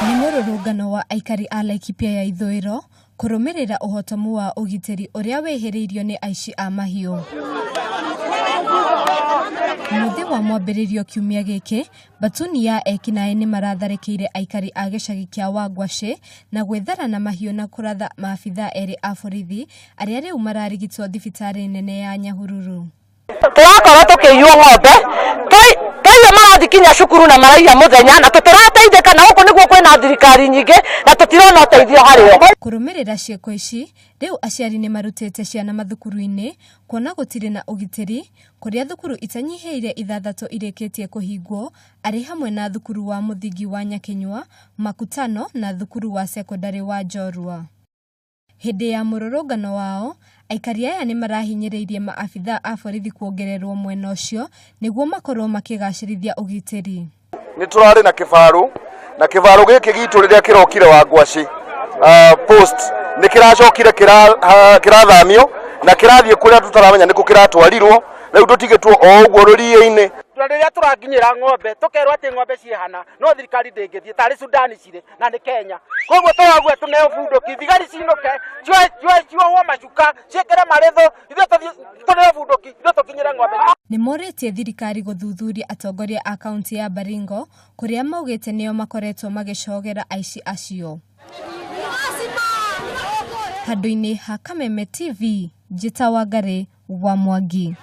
Nĩ mũrũrũngano wa aikari a Laikipia ya ithũĩro kũrũmĩrĩra ũhotomu wa ũgitĩri ũrĩa wĩhĩrĩirio nĩ aici a mahiũ. Mũthĩ wa mwambĩrĩrio kiumia gĩkĩ, Batuni ya ekinaĩ nĩ maratharĩkĩire aikari a gĩcagi kĩa Wangwacĩ na gwĩthara na mahiũ na kũratha maabithaa erĩ a borithi arĩa rĩu mararigitwo thibitarĩ nene ya Nyahururu. Tũrakorwo tũkĩiywo ng'ombe, twaiya marathiĩ kinya cukuru na maraiya mũthenya na tũtirateithĩka, na gũkũ nĩguo kwĩna thirikari nyingĩ na tũtirona ũteithio harĩo. Kũrũmĩrĩra ciĩko ici, rĩu aciari nĩ marutĩte ciana mathukuru-inĩ kuona gũtirĩ na ũgitĩri, kũrĩa thukuru itanyihĩire ithathatũ irĩkĩtie kũhingwo arĩ hamwe na thukuru wa mũthingi wa Nyakinyua, Makutano na thukuru wa cekondarĩ wa Njorua. Hĩndĩ ya mũrũrũngano wao, aikari aya nĩ marahinyĩrĩirie maabithaa a borithi kuongererwo mwena ũcio nĩguo makorwo makĩgacĩrithia ũgitĩri. Nĩ tũrarĩ na kĩbarũ, na kĩbarũ gĩkĩ gitũ rĩrĩa kĩrokire wa Ngwacĩ post nĩ kĩracokire kĩrathamio na kĩrathiĩ kũrĩa tũtaramenya nĩkũ kĩratwarirwo. Rĩu tũtigĩtwo o ũguo rũriĩ-inĩ. Na rĩrĩa tũrakinyĩra ng'ombe tũkerwo atĩ ng'ombe ciĩ hana, no thirikari ndĩngĩthiĩ tarĩ Sudani cirĩ na nĩ Kenya. Koguo tũraugua tũneo bunduki, thigari cinũke, ciohwo macuka, ciĩkĩre marĩthũ, ithuĩ tũthiĩ tũneo bunduki, ithuĩ tũkinyĩre ng'ombe. Nĩ morĩtie thirikari gũthuthuria atongoria a kaunti ya Baringo kũrĩa maugĩte nĩo makoretwo magĩcogera aici acio. Handũ-inĩ ha Kameme TV, Njĩta Wangarĩ wa Mwangi.